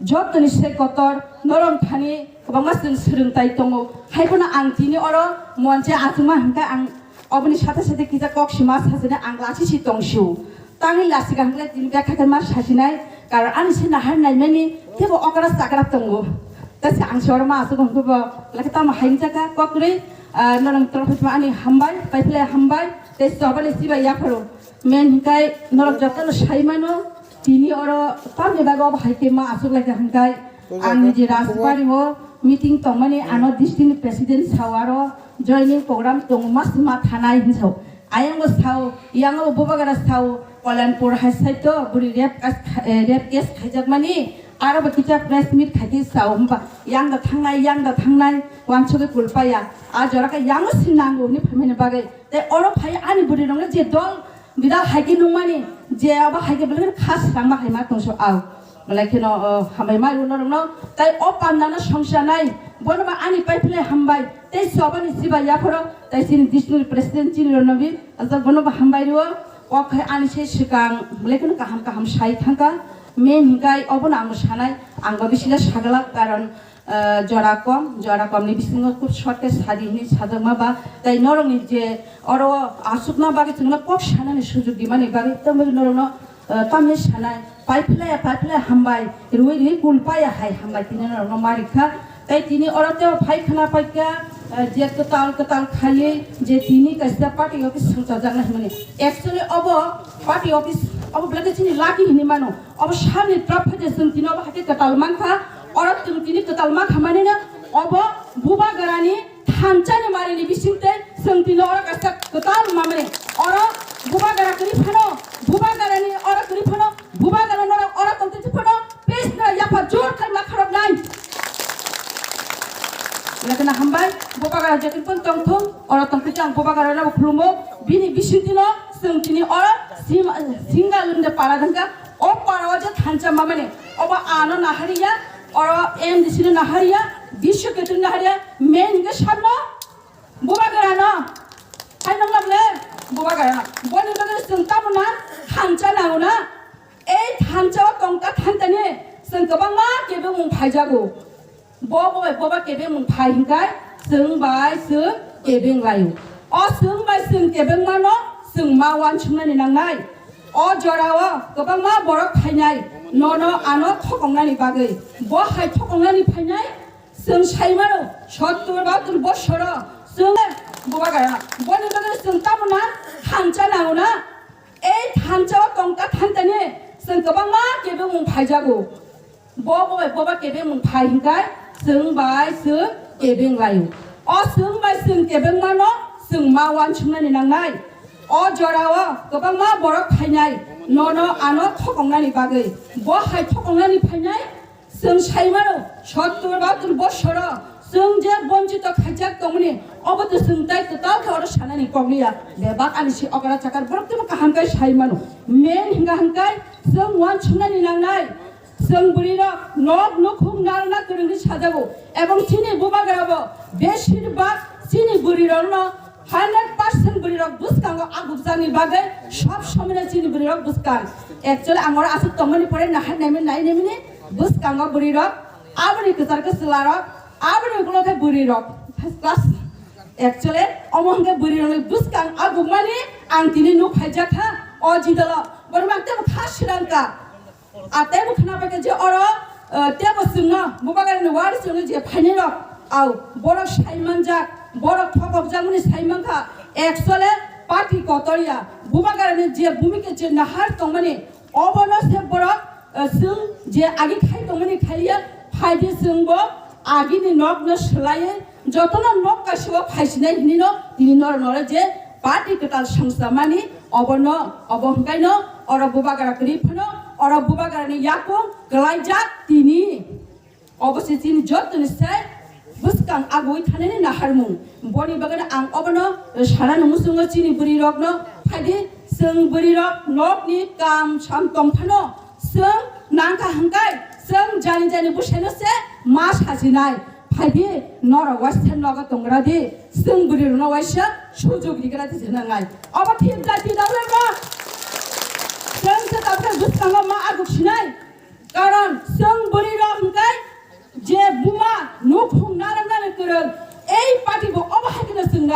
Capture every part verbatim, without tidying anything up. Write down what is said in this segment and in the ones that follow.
Jotoni se kotor norok thani kwbangma chwng swrwngtai tongo. Hai phano ang tini oro monche achukma hwnkhe ang oboni sate sate kisa kok sima sajani ang lachisi tongsio. Tangwi lachika hwnkhe tini bekha khe ma sajinai, karon ani se nahar naimani teibo okra chakra tongo. Tei se ang se oro ma achuk hwnkhe bo belai khe tamo hai wngjaka kokrwi, ah, norok torophai ani hambai, paiphlai hambai, tei chobani chibai yapharo. Men hwnkhe norok jotono sai mano, tini oro tamni bagwi obo hai khe ma achuk lai kha hwnkhe, ang niji Rajbari o meeting tongmani ano district ni president sao aro joining program tongo mas ma thanai hinwi sao. Ayang bo sao, yang bo Bubagra sao, Kalanpur hai side to bwrwi rape case kha-, eh, rape case khaijakmani, aro bo kisa press meet khaikhe sao, hwnba yang da thangnai, yang da thangnai, wansugwi kulpaya. A jora khe yang sin nango hwnwi phaimani bagwi. Tei oro phai ani bwrwi rokno je dol bida hai khe nungmani, je abo hai khe belai kheno kha swrangma hai ma tongso ao. Belai kheno, o, hambai ma rwno rwno. Tei o pandano songsanai, bono ba ani paiphlai hambai. Tei sobani chibai yaphoro, tei chini district president chini rwno bi, ajak bono ba hambai rwo. O khai ani se swkang, belai kheno kaham kaham sai thangka. Men hinkai obono ang sanai, ang ba bisila sagala karon, ah, jora kom, jora komni bisingo khub short khe sadi hinwi sajakma ba, tei norokni je oro asukna bagwi chwngno kok sanani sujug dimani bagwi tamo norokno, ah, tamni sanai, paiphlai, paiphlai hambai, rwi rwi kulpaya hai hambai tini norokno ma rikha. Tei tini oro tei phai khna paikha, ah, je kwtal kwtal khaiwi je tini kaisa party office swngchajaknai hwnmani. Actually obo party office obo belai khe chini lucky hinwi mano. Obo sani praphaje chwng tini obo hai khe kwtal mankha. Oro chwng tini kwtal mankha manino obo Bubagrani thansa ni mari ni bising tei chwng tini oro kaisa kwtal mamani. Oro Bubagra kwrwi phano, Bubagrani oro kwrwi phano, Bubagra norok oro tongtwi phano, pesna yapha jor khai ma kharok nai. Lekna hambai, Bubagra jetin pun tongthung, oro tongtwi ang Bubagra rok khulumo, bini bising tino chwng tini oro sim-, singa lungde para dangka, o para o je thansa mamani, obo ano nahariya, oro M D C no nahariya, Biswa Ketu nahariya, men hingke sabno, Bubagra no, hai nong lamle, Bubagra no, boni bagwi chwng tamo na, thansa nango na, ei thansa o tongka thansa ni, chwng kwbangma kebengmung phaijago. Bo, bo bai bo ba kebengmung phai hinkai chwng bai chwng kebeng laio. O chwng bai chwng kebengmano chwng ma uansuknani nangnai. O jorao kwbangma borok phainai nono ano thokongnani bagwi. Bo hai thokongnani phainai chwng saimano sottur bahattur bosoro chwng Bubagra. Boni bagwi chwng tamo na thansa nango na? Ei thansa o tongka thansa ni chwng kwbangma kebengmung phaijago. Bo, bo bai bo ba kebengmung phai hinkai chwng bai chwng kebeng laio. O chwng bai chwng kebengmano chwng ma uansuknani nangnai. O jorao kwbangma borok phainai nono ano thokongnani bagwi. Bo hai thokongnani phainai chwng saimano sottur bahattur bosoro chwng je bonchito khaijak tongmani obo to chwng tai kwtal khe oro sanani kokliya. Bebak ani si okra chakar borok temo kaham khe saimano. Men hinga hinkai chwng uansuknani nangnai. Chwng bwrwirok nok nukhung narwkna kwrwngwi sajago, ebong chini Bubagrabo beshirbak chini bwrwirokno hundred percent bwrwirok bwskango agukjakni bagwi sob somoino chini bwrwirok bwskang. Actually, ang oro aswk tongmani pore nahar naimani, nai naimani bwskango bwrwirok, aboni kwchar kwchwlarok, aboni ukulok khe bwrwirok first class. Actually, omo hwnkhe bwrwirokni bwskang agukmani ang tini nuk phaijak kha o jidolo. Borok ang teibo kha swrang kha. A teibo khna paikha je oro, eh, teibo chwngno Bubagrani wari chwngno je phainai rok, au, borok sai manjak, borok thokokjakmani sai mankha, actually party kotor ya, Bubagrani je bhumika je nahar tongmani, obono se borok, eh, chwng je agi khai tongmani khaiya, phaidi chwngbo agini nokno swlaiwi jotono nok kaisa o phaisinai hinino tini noro noro je party kwtal songsamani obono obo hwnkhaino oro Bubagra kwrwi phano oro Bubagrani yakung kwlaijak tini obo se chini jotoni sai bwskang agwi thanani naharmung boni bagwi ang obono sanani muchungo chini bwrwi rokno phaidi chwng bwrwi rok nokni kam sam tongphano chwng nangkha hwnkhe chwng jani jani bwsaino se ma sajinai. Phaidi norok waisa nogo tongra di, chwng bwrwi rokno waisa sujuk rigra di jwnangai. Obo thik jati dawlai rok. Chwng se tabukhe bwskango ma aguk sinai. Karon chwng bwrwi rok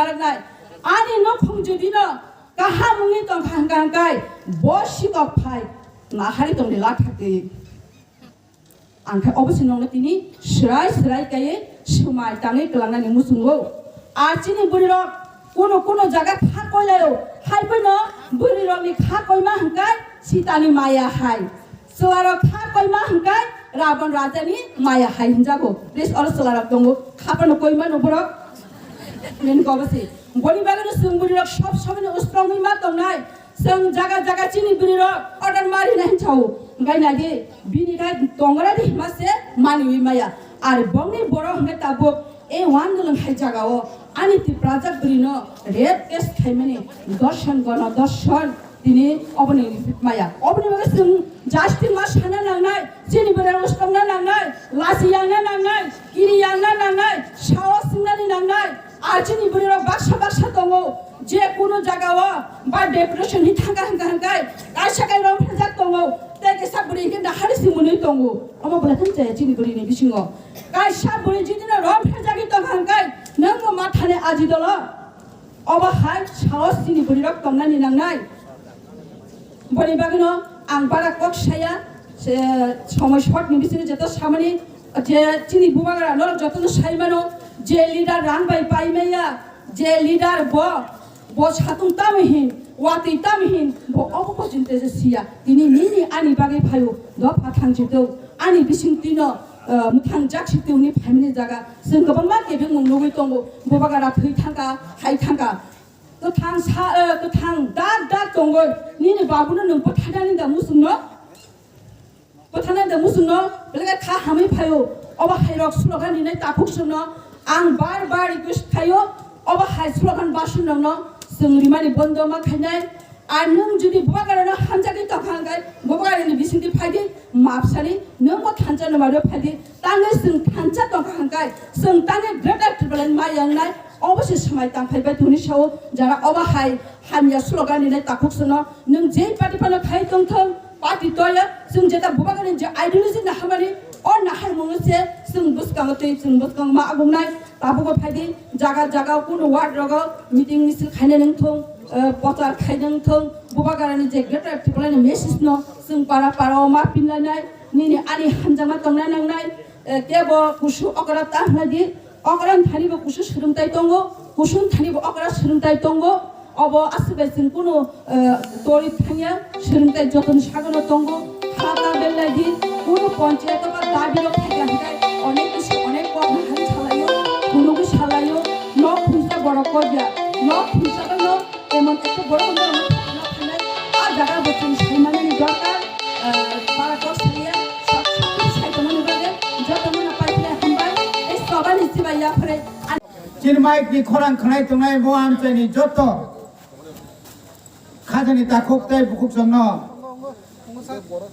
Ani nukhung jodi no kaham wngwi tongkha hwnkha hwnkhe bo sikok phai nahari tongdi lathak twi. Ang khe obo se nokno tini swrai swrai kaiwi swmai tangwi kwlangnani muchungo. Ar chini bwrwirok kuno kuno jaga kha koilaio, hai phano bwrwirokni kha koima hwnkhe sitani maya hai. Chwlarok kha koima hwnkhe Rabon rajani maya hai hwnjago. Please, oro chwlarok tongo, kha phano koimano borok. Nini kobo se. Boni bagwino chwng bwrwirok sob somoino strongwi ma tongnai. Chwng jaga jaga chini bwrwirok order mari nai hinchao. Hwnkhe naidi, bini khai tongra di hima se maniwi maya. Ar bongni borok hwnkhe tabuk A one Dwlwng hai jagao ani Tiprajak bwrwino rape case khaimani dorshon gono dorshon tini oboni maya. Oboni bagwi chwng justice ma sana nangnai, chini bwrwirok stokna nangnai, lachi yangna nangnai, kiri yangna nangnai, sao swngnani nangnai. Ar chini bwrwirok baksa baksa tongo, je kunu jagao ba depression hi thangkha hwnkha hwnkhe kaisa kai romphajak tongo, tei kaisa bwrwi hwnkhe nahari si mwnwi tongo. Omo belai kheno chaya chini bwrwini bisingo. Kaisa bwrwi jidino romphajagwi tongkha hwnkhe nwngbo mathani aji dolo. Obo hai saos chini bwrwirok tongnani nangnai. Boni bagwino ang bara kok saya, se somoi short ni bisingo jeto samani je chini bubagra norok jotono saimano, je leader rang bai paimaya, je leader bo, bo satung tamo hin, watwi tamo hin, bo obo porjonto je siya. Tini nini ani bagwi phaio, dopha thangsi tong, ani bising twino, eh, mwthang jak si tongni phaimani jaga. Chwng kwbangma kebengmung nugwi tongo, bubagra thwi thangkha, hai thangkha. Kwthang sa, eh, kwthang dak dak tongwi nini babuno nwng bwtharnani da muchungno? Bwtharnani da muchungno? Belai kha hamwi phaio. Obo hairok slogan rinai takhuk songno ang bar bar request khaio. Obo hai slogan basing nokno chwng rimani bondo ma khainai. Ar nwng jodi bubagrano hamjagwi tongkha hwnkhe bubagrani bisingtwi phaidi, map sadi, nwngbo thansa nwng bai phaidi. Tangwi chwng thansa tongkha hwnkhe chwng tangwi Greater Tipraland ma yangnai. Obo se swmai tangphai bai tongni sao jara obo hai hamya slogan rinai takhuk songno nwng jei party phano khai tongthong, party toya chwng jeta bubagrani je ideology naharmani o naharmungno se chwng bwskango twi chwng bwskango ma agungnai. Tabukbo phaidi jaga jaga kunu ward rogo meeting misil khaina nangthung, eh, prochar khaina nangthung, bubagrani je Greater Tipraland message no chwng para para o ma pinlainai, nini ani hamjakma tongna nangnai, eh, kebo kusu okra ta hwnadi, okra thani bo kusu swrwngtai tongo, kusu thani bo okra swrwngtai tongo. Obo aswk bai chwng kunu, eh, tori thangya, swrwngtai jotoni sagano tongo. Khata belai di, kunu ponchayat ba dabi rok thangya hwnkhe onek kisi onek kok hai salaio, phunugwi salaio, nok phungsa borok kokya, nok phungsa no emon ekta borok no phainai, a jaga bo chwng saimani dorkar, eh, para kok saiya, sak sak sai tongmani bagwi joto no paikhlai hambai, tei sobani chibai yaphre. Chini mic ni khorang khwnai tongnai bo amchaini joto khajani takhuk tei bukhuk chwngno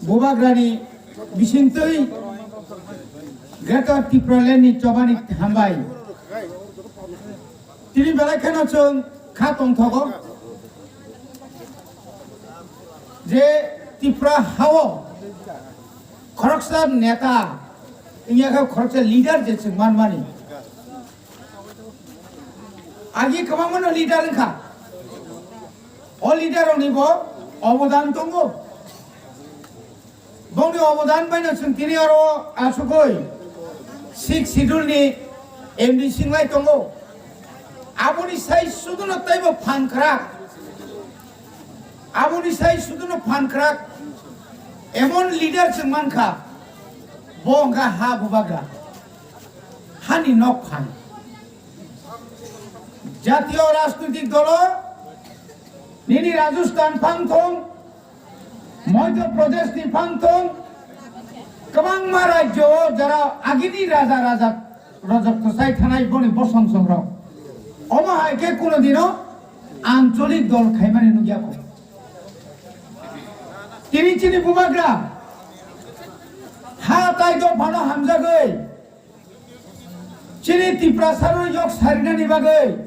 bubagrani bisingtwi Greater Tipraland ni chobani hambai. Tini belai kheno chwng kha tongthogo je Tripura hao khoroksa neta wngya khe khoroksa leader je chwng manmani. Agi kwbangmano leader wngkha. O leader rokni bo obodan tongo. Bongni obodan baino chwng tini oro asugwi Sixth Schedule ni M D singlai tongo. Aboni sai suduno taibo phan kwrak. Aboni sai suduno phan kwrak. Emon leader chwng mankha. Bo wngkha ha bubagra. Hani nok phan. Jatiyo rajnoitik dolo nini Rajasthan phang thung, Madhya Pradesh ni phang thung, kwbangma rajyo o jara agini raja raja rajak kwchai thanai boni bosong songrok. Omo hai khe kuno dino ancholik dol khaimani nukya kho. Tini chini bubagra ha tai dophano hamjagwi chini Tiprasano yok sarinani bagwi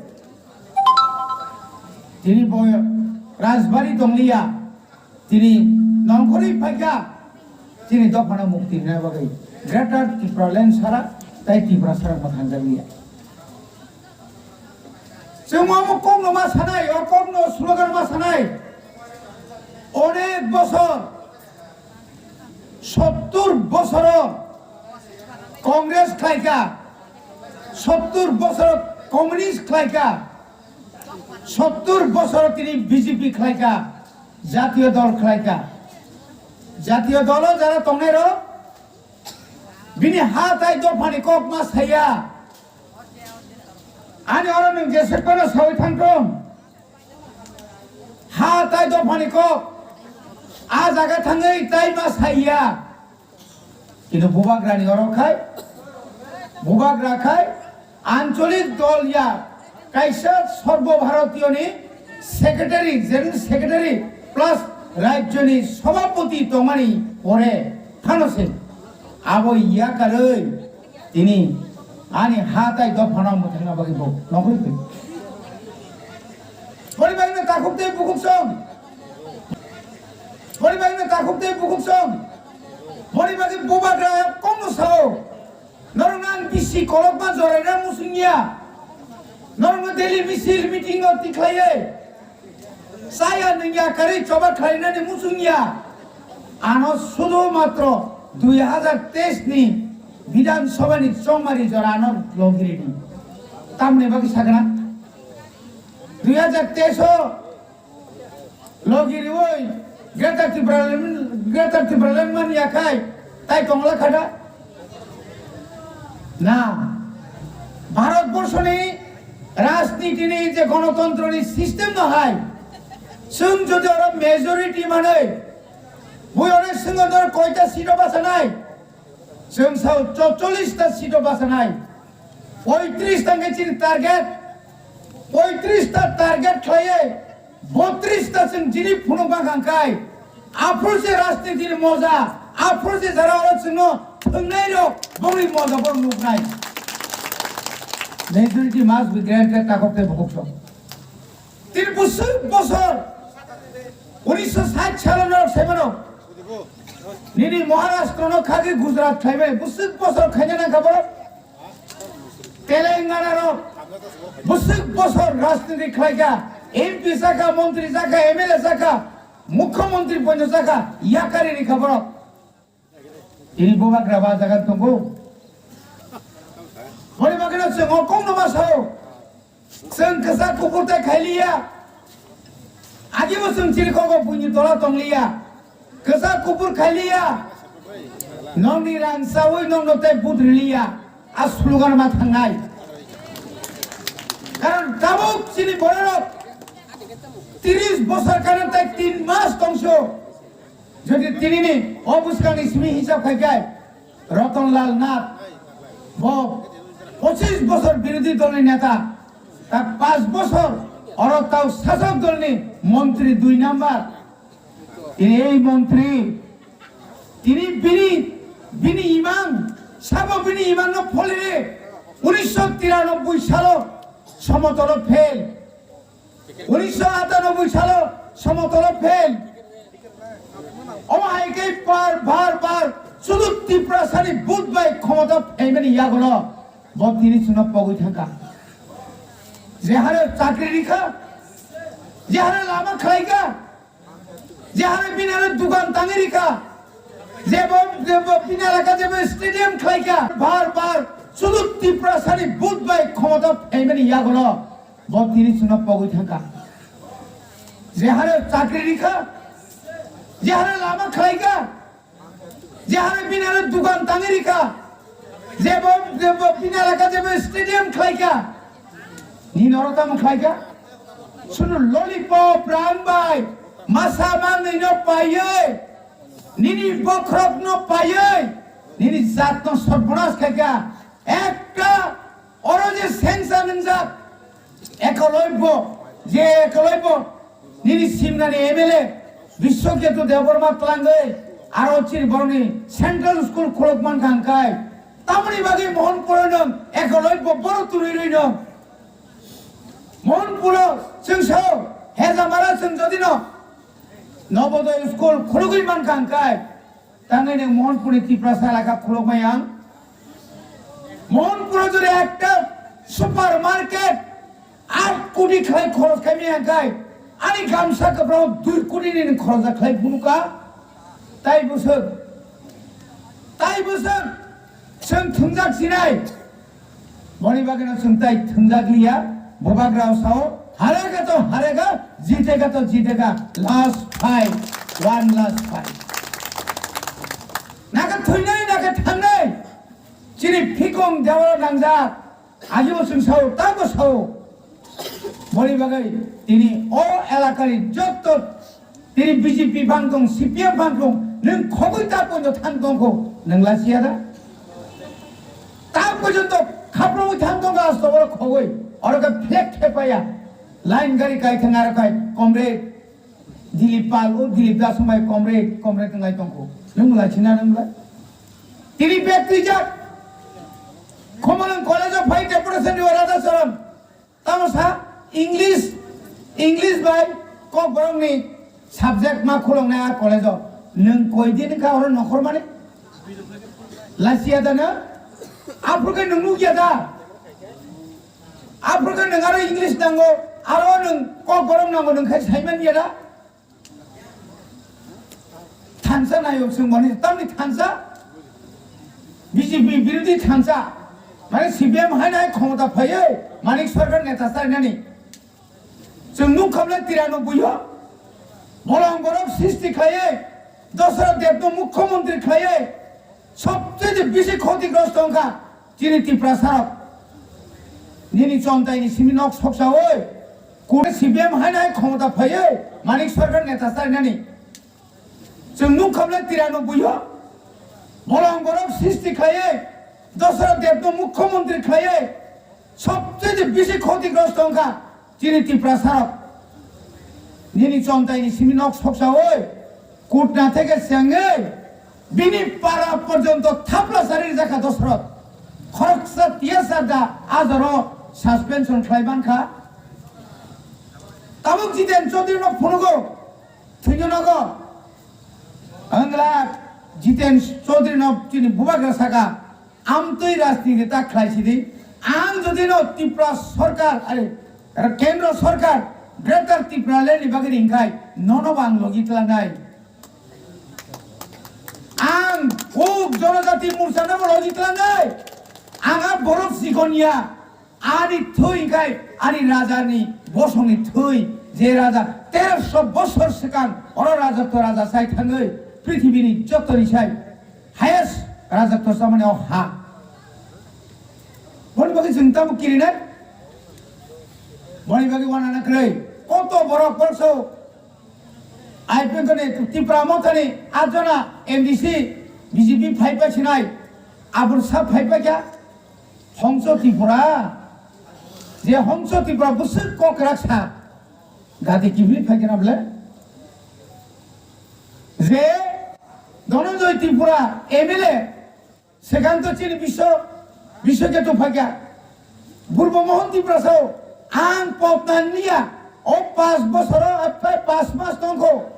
tini bo Rajbari tongliya, tini nongkhorwi phaikha chini dophano mukti rina bagwi Greater Tipraland sara tai Tiprasarokno thangjak liya. Chwng omo kokno ma sanai, o kokno slogan ma sanai. Onek bosor, sottur bosoro Congress khlaika, sottur bosoro Communist khlaika, sottur bosoro tini B J P khlaika, jatiyo dol khlaika. Jatiyo dolo jara tongnairok bini ha tai dophani kok ma saya. Ani oro nwng jese phano sawi thangthong. Ha tai dophani kok a jaga thangwi tai ma saiya. Kintu bubagrani oro khai, bubagra khai ancholik dol ya kaisa Sarbo Bharotiyoni secretary, general secretary plus rajyoni sabhapati tongmani pore phano se abo yakarwi tini ani ha tai dophano mwthangna bagwi bo nokri twi. Boni bagwi no takhuk tei bukhuk song. Boni bagwi no takhuk tei bukhuk song. Boni bagwi bubagra kokno sao. Norokno ang bisi kolokma joraina muchungya. Norokno daily misil meeting o tikhlaiwi chaya nungya karwi choba khlainani muchungya. Ano sudu matro dui hajar teis ni Bidhan Sabha ni chongmari jora ano logiridi. Tamni bagwi sakna? Dui hajar teis o logi riwi Greater Tipraland, Greater Tipraland man yakhai tai tongla khada? Na. Bharat borshoni rajniti ni je gonotontro ni system no hai, chwng jodi oro majority manwi, bui oro chwng oro koita seat o bachanai? Chwng sao chorchollis ta seat o bachanai. Poitris ta khe chini target. Poitris ta target khlaiwi botris ta chwng jini phunukma kha hwnkhe, aphuru se rajniti ni moja, aphuru se jara oro chwngno thwngnai rok bongni moja bo nuknai. Majority must be granted, takhuk tei bukhuk song. Tini bwswk bosor, unisho sait salo norok sai mano. Nini Maharashtra no khagwi Gujarat khlaibai, bwswk bosor khaina nang kha borok. Telangana rok bwswk bosor rajniti khlaikha, M P sakha, montri sakha, M L A sakha, mukhyamantri poino sakha, yakari rikha borok. Tini bubagra ba jaga tongo. Boni bagwino chwng o kokno ma sao. Chwng kwchak kuphur tai khailiya. Agibo chwng chirikhogo buini tola tongliya. Kwchak kuphur khailiya. Nokni rang chawi nokno tai vote riliya. A slogan ma thangnai. Karon tabuk chini bororok tris bosor kana tai tin mas tongso. Jodi tinini o bwskangni simi hisab khai khe Ratan Lal Nath bo pochis bosor birodhi dolni neta, ta panch bosor oro tao sasok dolni montri dui number. Tini ei montri, tini bini, bini imang, sabo bini imangno pholire unisho tiranoboi salo somotolo fail. Unisho atanoboi salo somotolo fail. Omo hai khe bar, bar, bar sudu Tiprasani vote bai khomota phaimani yagulo bo tini chwngno pogwi thangkha. Je hare chakri rikha, je hare lama khlaikha, je hare bini hare dukan tangwi rikha, je bo, je bo bini elaka je bo stadium khlaikha, bar, bar sudu Tiprasani vote bai khomota phaimani yagulo bo tini chwngno pogwi thangkha. Je hare chakri rikha, je hare lama khlaikha, je hare bini hare dukan tangwi rikha, je bo, je bo bini elaka je bo stadium khlaikha, nini oro tamo khlaikha? Sudu lollipop rang bai masa manwino paiwi, nini bokhorokno paiwi, nini jatno sorbonas khaikha. Ekta oro je sengsa nwngjak Ekoloibyo, je Ekoloibyo nini simnani M L A Biswaketu Debbarma twlangwi aro chini borokni central school khuluk mankha hwnkhe, tamoni bagwi Mohanpuro nwng Ekoloibyo borok twnwi rwi nwng? Mohanpuro chwng sao, Hejamara chwng jodi no Nobodoy school khulugwi mankha hwnkhe, tangwi nwng Mohanpurni Tiprasa elaka khulukmai ang? Mohanpuro jodi ekta supermarket Aat koti khlai khoros khaimani hwnkhai, ani gamsa kwprango dui koti ni khorojak khlai phunukha. Tai bwswk, tai bwswk chwng thwngjak sinai. Boni bagwino chwng tai thwngjak liya. Bubagra o sao, harega to harega, jitega to jitega, last fight, one last fight. Naka thwinai, naka thangnai, chini phikong dewalo nangjak. Ajibo chwng sao, tamo sao. Boni bagwi tini o elakani jotto tini B J P bang tong, C P M bang tong, nwng khogwi ta poito thang tongkho, nwng lachiya da? Ta poito khaprogwi thang tongkha asto oro khogwi, oro khe flag thepaya, line gari kai thang aro kai, comrade Dilip Pal, o Dilip Das wng bai comrade, comrade wnglai tongkho, nwng lachina nwng lai? Tini bag twijak, Khomolang College of High Deputation ni Radha Charan, tamo sa English, English bai Kokborok ni subject ma khulongnai a college o. Nwng koi din wngkha oro nokhor mani? Lachiya da nwng? Aphuru khe nwng nukya da? Aphuru khe nwng aro English nango, aro nwng Kokborok nango, nwng khai saiman ya da? Thansa nayok chwng boni tamni thansa, B J P birodhi thansa, mane C P M hai nai khomota phaiwi Manik Sarkar neta charinani. Chwng nukha bwle tiranobui o bolong borok srishti khlaiwi, Dasarath Debno mukhyamantri khlaiwi, sobcheye bisi khotigrosto wngkha. Chini Tiprasarok nini chontaini simi nok soksaui kure C P M hai nai khomota phaiwi Manik Sarkar neta charinani. Chwng nukha bwle tiranobui o bolong borok srishti khlaiwi, Dasarath Debno mukhyamantri khlaiwi, sobcheye bisi khotigrosto wngkha. Chini Tiprasarok nini chontaini simi nok soksaui kutna theke chengwi bini para porjonto thapla sari rijak kha Dasarath. Khoroksa tiyasa da ajaro suspension khlai mankha. Tabuk Jiten Chaudhary no phunugo, thwino nogo. Wngla Jiten Chaudhary no chini bubagra saka, amtwi rajniti ta khlai sidi. Ang jodi no Tripura Sarkar, are, Kendro Sarkar, Greater Tripura Land ni bagwi ringkhai, nono bo ang logi tlangnai. Ang Kuk Jonojati Morcha no bo logi tlangnai. Ang a borok chikon ya. Ani thwi khai ani raja ni bosong ni thwi, je raja teroso bosor swkang oro rajotw raja sai thangwi prithibi ni joto ni sai highest rajotw chamani o ha. Boni bagwi chwng tamo kirinai? Boni bagwi wanana kwrwi. Koto borok borso I P F ni Tipra Motha ni atjona M D C B J P phai pa sinai abur sa phai pa kya? Hongso Tripura, je Hongso Tripura bwswk kok kwrak sa, gati kibri phaikhe na bwle? Je Dhananjay Tripura M L A, sekan to chini Biswa, Biswa Ketu phaikha, Purbo Mohon Tripura sao, ang pokna niya, o pas bosoro, pas mas tongkho.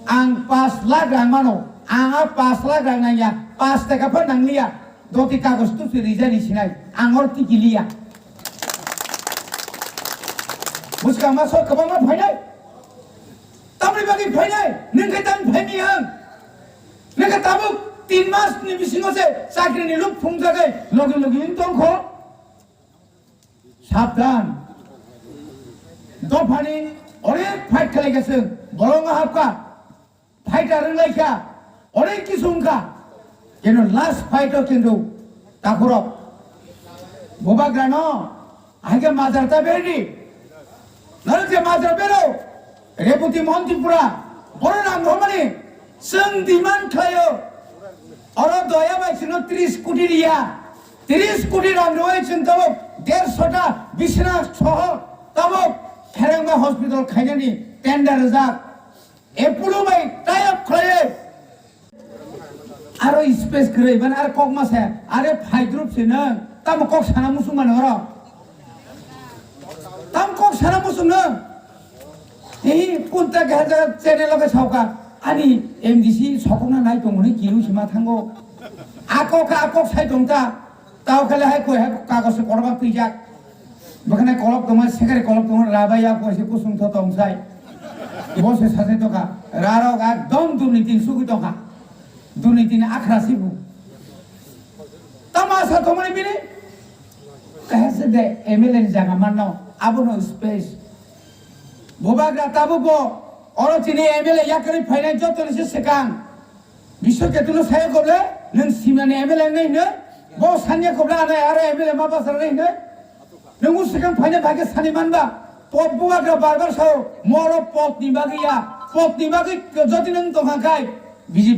Ang pas lakh rang mano, ang a pas lakh rang nangya, pas taka phan nangliya, doti kagos tusi rijani sinai, ang or tiki liya. Buskang maso kwbangma phainai, tamni bagwi phainai, nwng khe tang phaini ang, nwng khe tabuk tin mas ni bisingo se chakri ni luk phungjagai logi logi wng tongkho. Sabdan. Dophani onek fight khlai kha chwng, bolongo hapkha, fighter wng lai kha, onek kisu wng kha. Kintu last fight o kintu takhurok bubagrano hai khe majra ta berdi. Nang je majra bero, Reboti Mohon Tripura, bono nang romani, chwng demand khlaio. Oro doya bai chwngno tris koti riya. Tris koti rang rwui chwng tabuk dershota bisina soho tabuk Kherengma hospital khainani tender rijak. Apollo bai tie up khlaiwi. Aro space kwrwi, mane aro kok ma se, are phai group se nwng, tamo kok sana muchung mano oro? Tamo kok sana muchung nwng? Ei, kunta ke hajar channel o ke sauka, ani M D C sokokna nai tongmani kiru sima thango. Akok, akok sai tongta, tao khale hai koi hai kagos se korbak twijak. Bwkhwnai kolok tongma, sekre kolok tongma, rabai ya koise kusung tho tong sai. Bo se sache tongkha. Rarok ekdom durniti ni sugwi tongkha. Durniti ni akhra sibu. Tama sa tongmani bini? Kahese de M L A ni jaga manno. Abono space. Bubagra tabuk bo oro chini M L A yakarwi phainai joto ni se swkang. Biswa Ketuno saya koble, nwng simani M L A nai hwnwi, bo sanya koble anai aro M L A ma basra nai hwnwi. Nwng swkang phaina bagwi sani manba, pot bubagra bar bar sao, moro pot ni bagwi ya, pot ni bagwi jodi nwng tongkha khai, B J P